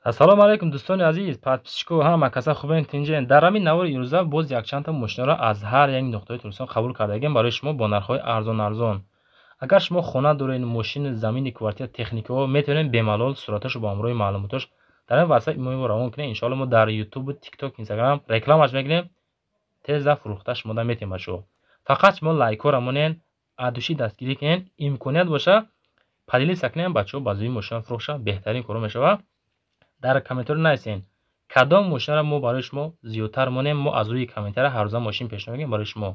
Ассалому алайкум, дӯстони азиз, подписчико, ҳама каса хубен, тинҷен. Дар ҳамин навори имрӯза боз якчандта мошинаро аз ҳар як нуқтаи Тоҷикистон қабул кардагем барои шумо бо нархҳои арзон-арзон. Агар шумо хона доред, мошини, замини, квартира, техникаҳо, метавонед бемалол сураташо бо ҳамроҳи маълумотош дар ҳамин WhatsApp мо равон кунед. Иншоалло мо дар YouTube, TikTok, Instagram рекламаш мекунем, теза фурӯхта шумода метем ба шумо. Фақат шумо лайкҳоро монед, адушӣ дастгирӣ кунед, имконият боша поделиться кунед, бачаҳо ба зудӣ мошина фурӯхша, беҳтарин коро мешавад. Дар комментарио нависен, кадом мошинаро мо барои шумо зиёдтар монем, мо аз рӯи комментария ҳаррӯза мошин пешниҳод мекунем барои шумо.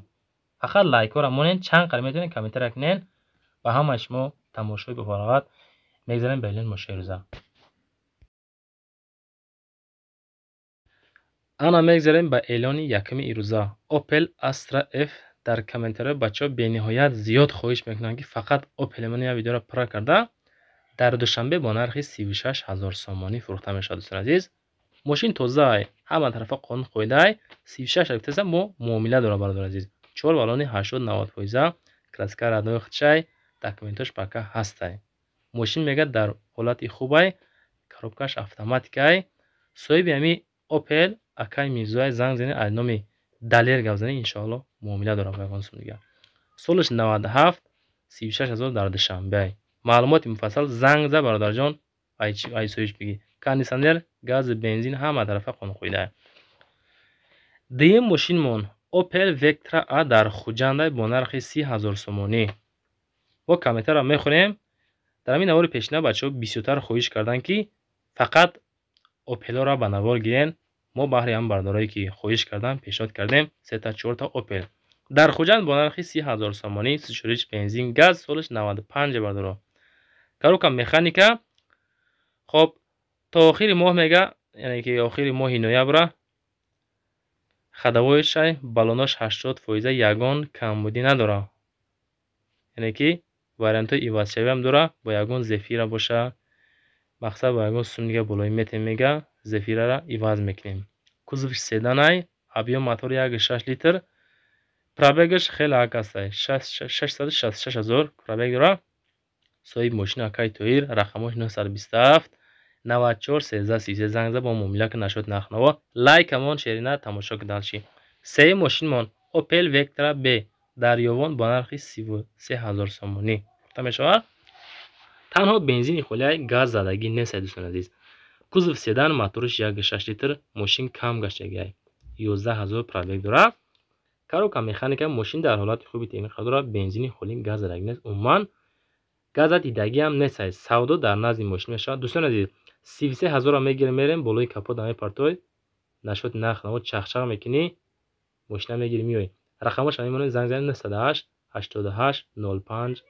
Фақат лайкҳоро монед, чанд қадр метавонед комментария кунед. Ба ҳамаи шумо тамошои бофароғат. Мегзарем ба эълони мошинаи рӯза. Ана мегзарем ба эълони якуми ирӯза. Opel Astra F. Дар комментарио бачаҳо бениҳоят зиёд хоҳиш мекунанд, ки фақат Opel мон як видеоро пурра карда дар Душанбе бо нархи 36 ҳазор сомонӣ фурӯхта мешавад, дӯстони азиз. Мошин тозаай, ҳама тарафа қонун қоидаай, 36 ҳазор мо муомила дорад, бародари азиз. Чор баллони 80-90 фоиза, краска радои худшай, документош пака ҳастай. Мошин мегӯяд дар ҳолати хубай, коробкаш автоматикай. Соҳиби ҳами Opel акай Мирзоай, занг занед, аз номи Далер гап занед, иншоалло муомила дорад бо ягон сум дигар. Солаш 97, 36 ҳазор дар Душанбеай. Маълумоти муфассал занг за, бародарҷон, ай соҳибш бигӣ. Кондитсионер, гази, бензин ҳама тарафа қонунқоида. Дуюм мошинмон Opel Vectra A дар Хуҷандай бо нархи 30 ҳазор сомонӣ. Мо комментарро мехонем. Дар ҳамин навори пешина бачаҳо бисёртар хоҳиш карданд, ки фақат Opel-ро ба навор гирен. Мо баҳри ҳам бародарое ки хоҳиш карданд, пешниҳод кардем сета чорта Opel. Дар Хуҷанд бо нархи 30 ҳазор сомонӣ, сушуриш, бензин, газ, солаш 95, бародаро. Коробка механика. Хоб, то охири моҳ мега, яъне ки охири моҳи ноябра ходовоишай, баллонош 80 фоиза, ягон камбудӣ надора. Яъне ки вариантҳои ивазшавиам дора, бо ягон зефира боша, мақсад бо ягон сум дига болои метем мега, зефирара иваз мекунем. Кузовш седанай, объём мотор 1,6 литр, пробегаш хеле ак астай, 666 ҳазор пробег дора. Соҳиби мошина акай Тоҳир, рақамош 927 94 13 33, занг за, бо муомила ки нашуд нархнаво. Лайкамон шерина, тамошо ки дальше. Сеюм мошинмон Opel Vectra B дар Ёвон бо нархи 33 ҳазор сомонӣ фурӯхта мешавад. Танҳо бензини холиай, газ задагӣ нест, дӯстони азиз. Кузов седан, моториш 1,6 литр, мошин кам гаштагиай, 11 ҳазор пробег дорад. Коробка механика, мошин дар ҳолати хуби техника дорад, бензини холӣ, газ задагӣ нест, умуман газа дидагиам нест. Савдо дар назди мошин мешавад. Дӯстони азиз, 33 ҳазорро мегирем, мерем болои капот мепартой, нашоти нарх наво чахчах мекунӣ, мошина мегирӣ, меоӣ. Рақамош мемонед, занг занед 908 88 05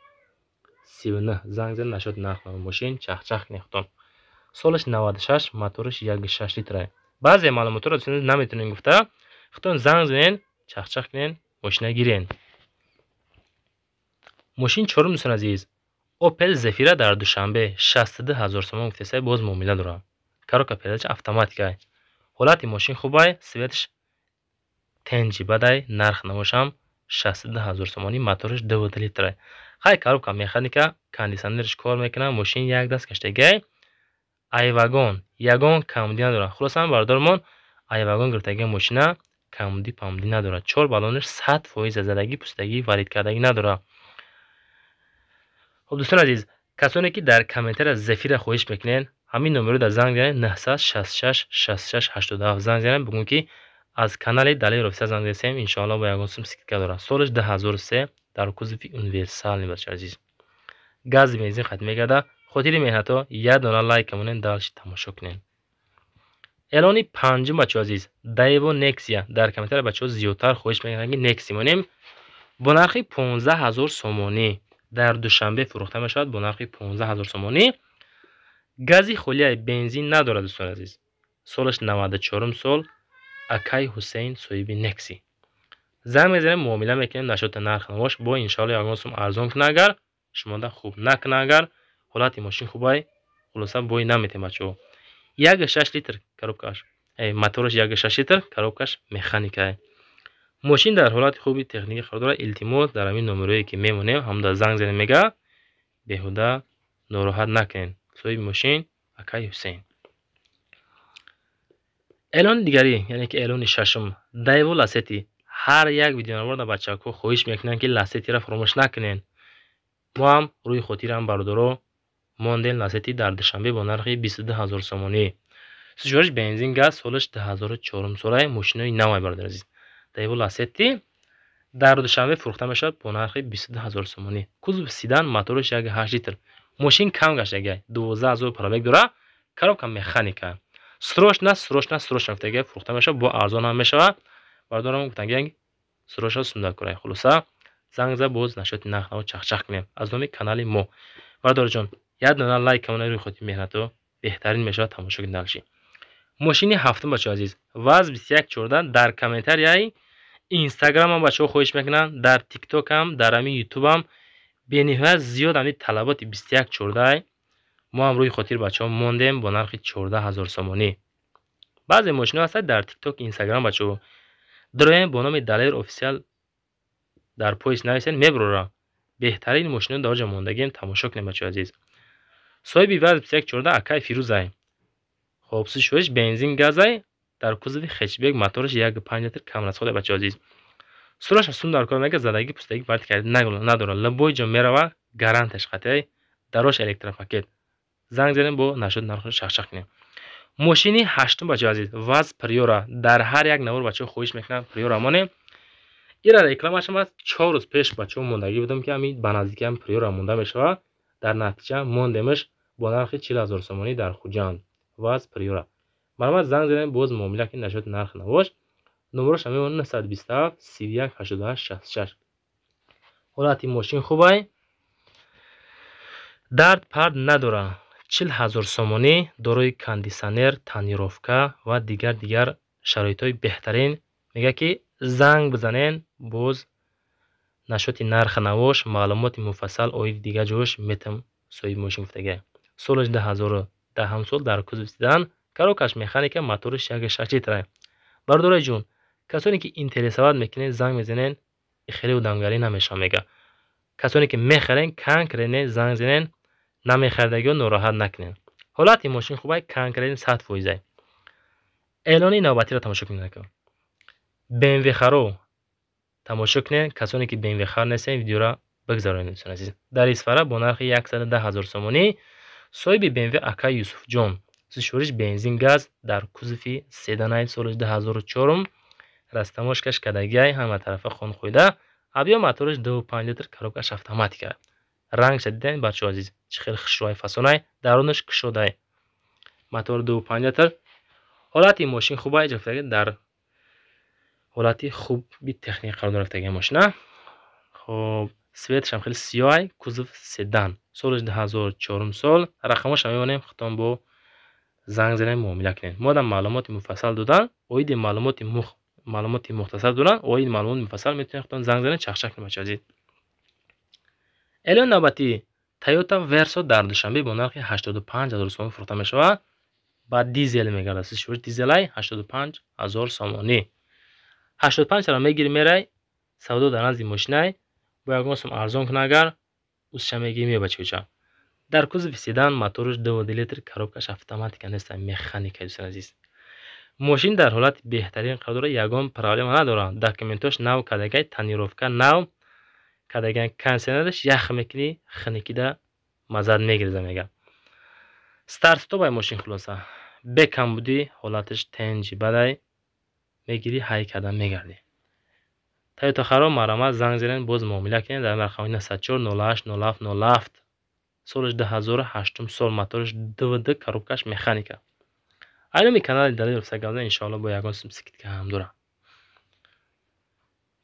39, занг занед, нашоти нарх наво мошин чахчах кунед худтон. Солаш 96, моториш 1,6 литрай. Баъзе маълумотҳоро наметавонем гуфта, худтон занг занед, чахчах кунед, мошина гирен. Мошин чорум, дӯстони азиз, Opel Zafira дар Душанбе 62 ҳазор сомон гуфтесай, боз муомила дорад. Коробка передач автоматикай. Ҳолати мошин хубай, светш тенҷи бадай, нарх навошам 62 ҳазор сомонӣ, моториш 2 литрай. Хай, коробка механика, кондитсионерш кор мекунад, мошин як даст гаштагиай. Айвагон, ягон камбудӣ надорад. Хулоса, бародармон айвагон гирифтагиа мошина камбудӣ памбудӣ надорад. Чор баллонаш 100 фоиза, задагӣ, пустагӣ, варид кардагӣ надорад. Хоб, дӯстони азиз, касоне ки дар комментария Зефира хоҳиш мекунед, ҳамин номеро дар занг занед, 966 66 87, занг занед, бигӯед ки аз канали Далер Офиса занг занесем, иншоалло бо ягон сум скидка дорад. Солаш 2003, дар кузови универсал, бачаи азиз. Гази, бензин хат мегардад. Хотири меҳнатҳо як дона лайк монед, дальше тамошо кунед. Эълони панҷум, бачаҳо азиз, Daewoo Nexia. Дар комментария бачаҳо зиёдтар хоҳиш мекунанд, ки Nexia монем. Бо нархи 15 ҳазор сомонӣ дар Душанбе фурӯхта мешавад, бо нархи 15 ҳазор сомонӣ. Гази холияй, бензин надорад, дӯстони азиз. Солаш 94 сол, акай Ҳусейн соҳиби Некси. Занг мезанем, муомила мекунем нашоти нарх навош, бо иншоалло ягон сум арзон куна, агар шумода хуб накуна, агар ҳолати мошин хубай, хулоса бой наметем, бачаҳо. 1,6 литр коробкаш, мотораш 1,6 литр, коробкаш механикай. Мошин дар ҳолати хуби техникӣ қарор дорад. Илтимос, дар ҳамин номерое ки мемонем, ҳамда занг занем мега, беҳуда нороҳат накунед. Соҳиби мошин акай Ҳусейн. Эълони дигарӣ, яъне ки эълони шашум, Дайву Ласети. Ҳар як видеонавор бачаҳо хоҳиш мекунанд, ки Ласетиро фаромӯш накунед. Мо ҳам рӯи хотирам, бародаро, мондем Ласети дар Душанбе бо нархи 22 ҳазор сомонӣ. Сӯзишвориш бензин, газ, солаш 2004 солаи, мошинои навай, бародари азиз. Дайву Ласети дар Душанбе фурӯхта мешавад бо нархи 22 ҳазор сомонӣ. Кузов седан, мотораш 1,8 литр. Мошин кам гаштагиай, 12 ҳазор пробег дора, коробка механика. Срочно, срочно, срочно гуфтагиай, фурӯхта мешавад, бо арзон ҳам мешавад. Бародарам гуфтагиай, срочно сундакурай. Хулоса, занг зад, боз насчёти нарх наво чахчах кунем аз номи канали мо. Бародарҷон, як дона лайк камона, рӯи хотири меҳнато беҳтарин мешавад, тамошо кунед дальше. Мошини ҳафтум, бачаҳо азиз, ВАЗ 2114. Дар комментарияи Инстаграмам бачаҳо хоҳиш мекунанд, дар Тиктокам, дар ҳамин Ютубам бениҳоят зиёд ҳамин талаботи 2114. Мо ҳам рӯи хотири бачаҳо мондем бо нархи 14 ҳазор сомонӣ. Баъзе мошиноҳо ҳастанд, дар Тикток, Инстаграм, бачаҳо, дароем, бо номи Далер Офисиал дар поиск нависен, мебурора. Беҳтарин мошино дар оҷа мондагием, тамошо кунем, бачаҳои азиз. Соҳиби ВАЗ 2114 акай Фирӯзай. Хоб, сӯзишвориш бензин, газай, дар кузови хэтчбек, мотораш 1,5 литр, камрасхода, бачаҳои азиз. Сураш сум дар кор мега, задагӣ, пустагӣ варти карда надорад. Любой ҷо мерава, гарантияш қатъи, дарош электропакет. Занг занем, бо насчёт нархро чахчах кунем. Мошини ҳаштум, бачаҳои азиз, ВАЗ Приора. Дар ҳар як навор бачаҳо хоҳиш мекунанд, Приора монем. Ира рекламашам аст, 4 рӯз пеш, бачаҳо, мондагӣ будам, ки ҳамин ба наздикӣ ҳам Приора монда мешавад. Дар натиҷа мондемаш бо нархи 40 ҳазор сомонӣ дар Хуҷанд. ВАЗ Приора. Марҳамат, занг занем, боз муомила кунем насчёти нарх навош. Номерош мемонад 927 31 88 66. Ҳолати мошин хубай, дард пард надорад. 40 ҳазор сомонӣ, дорои кондитсионер, тонировка ва дигар дигар шароитҳои беҳтарин. Мегӯяд, ки занг бизанен, боз насчёти нархи навош маълумоти муфассал оиди дигар ҷош метам, соҳиби мошин гуфтагиай. Солаш 2010 сол, дар кузови седан, коробкаш механика, мотораш 1,6 литра. Бародарои ҷон, касоне ки интересовать мекунед, занг мезанен, хеле одамгарӣ намешавад, мега. Касоне ки мехарен, конкретно занг занен, намехаридагиҳо нороҳат накунед. Ҳолати мошин хубай, конкретно 100 фоизай. Эълони навбатиро тамошо кунед. БМВ харо тамошо кунед. Касоне ки БМВ хар нестен, видеоро бигзаронед, дӯстони азиз. Дар Исфара бо нархи 110 ҳазор сомонӣ, соҳиби БМВ акай Юсуфҷон. Сӯзишвориш бензин, газ, дар кузови седанай, соли 2004, растаможкаш кардагиай, ҳама тарафа хон хӯйда. Объём мотораш 2,5 литр, коробкаш автоматика. Рангша дидем, бачаҳо азиз, чӣ хеле хушрӯай, фасонай, дарунаш кушодай. Мотор 2,5 литр. Ҳолати мошин хубай, ҷафтаги дар ҳолати хуби техника қарор рафтаги мошина. Хоб, цветашам хеле сиёҳай, кузов седан, солаш 2004 сол. Рақамошам мемонем, худтон бо занг занем, муомила кунед. Мо одам маълумоти муфассал додан, оиди маълумоти мухтасар доран, оиди маълумоти муфассал метавонед худтон занг занед, чахчах кунед, бачаҳо азиз. Эълони навбатӣ: Тойота Версо дар Душанбе бо нархи 85 ҳазор сомонӣ фурӯхта мешавад. Ба дизел мегардад, сӯзишвориш дизелай, 85 ҳазор сомонӣ. 85 ро мегири, мерай, савдо дар назди мошинай, бо ягон сум арзон кунад, агар усша мегири, меёба чӯча. Дар кузови седан, мотораш 2,2 литр, коробкаш автоматика нест, механика. Дӯстони азиз, мошин дар ҳолати беҳтарин қарор дорад, ягон проблема надорад. Документош нав кардагай, тонировка нав кардагай, кондитсионераш ях мекунӣ, хунукида маззат мегиреза, мега. Старт-стопай мошин. Хулоса, бекамбудӣ, ҳолаташ тенҷи бадай, мегирӣ, ҳай кардан мегардӣ. Тойота харо, марҳамат, занг занед, боз муомила кунед дар рақами 904 08 07 07. Солаш 2008 сол, мотораш 2,2, коробкаш механика. Айноми канали Далер Сагавза, иншоалло, бо ягон сум скидка ҳам дорам.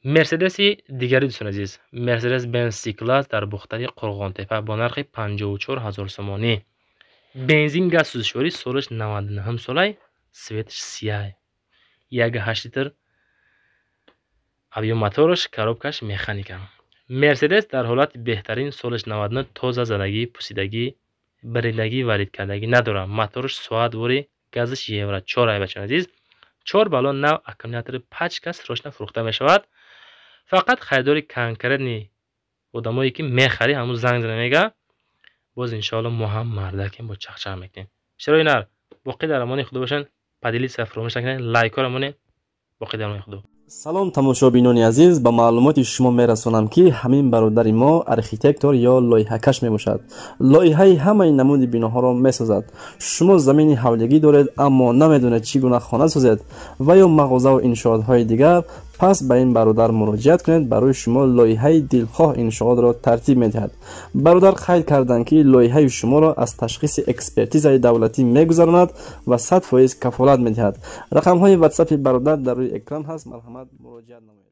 Мерседеси дигари, дӯстони азиз, Мерседес Бенз С класс дар Бухтари Қурғонтепа бо нархи 54 ҳазор сомонӣ. Бензин, газ, сӯзишворӣ, солаш 99 солай, цветаш сияй, 1,8 литр объём мотораш, коробкаш механика. Мерседес дар ҳолати беҳтарин, солаш 99, тоза, задагӣ, пусидагӣ, баридагӣ, варид кардагӣ надорад. Мотораш соатвори, газаш евро 4 ай. Бачаи азиз, чор баллон нав, аккумулятори пачка, срочно фурӯхта мешавад. Фақат харидори конкретный одамое ки мехарӣ, ҳамун занг зана, мега, боз иншоалло мо ҳам мардакем, бо чахчах мекунем. Широи нар, боқӣ дар амони худо бошанд. Поделиться фаромӯш накунед, лайкҳоро монед. Боқӣ дар амони Худо. Салом, тамошобинони азиз! Ба маълумоти шумо мерасонам, ки ҳамин бародари мо архитектор ё лоиҳакаш мебошад. Лоиҳаи ҳамаи намуди биноҳоро месозад. Шумо замини ҳавлигӣ доред, аммо намедонед, чӣ гуна хона созед ва ё мағозаву иншоотҳои дигар, пас ба ин бародар муроҷиат кунед. Барои шумо лоиҳаи дилхоҳ иншоотро тартиб медиҳад. Бародар қайд карданд, ки лоиҳаи шуморо аз ташхиси экспертизаи давлатӣ мегузаронад ва 100% кафолат медиҳад. Рақамҳои ватсапи бародар дар рӯи экран ҳаст. Марҳамат, муроҷиат намоед.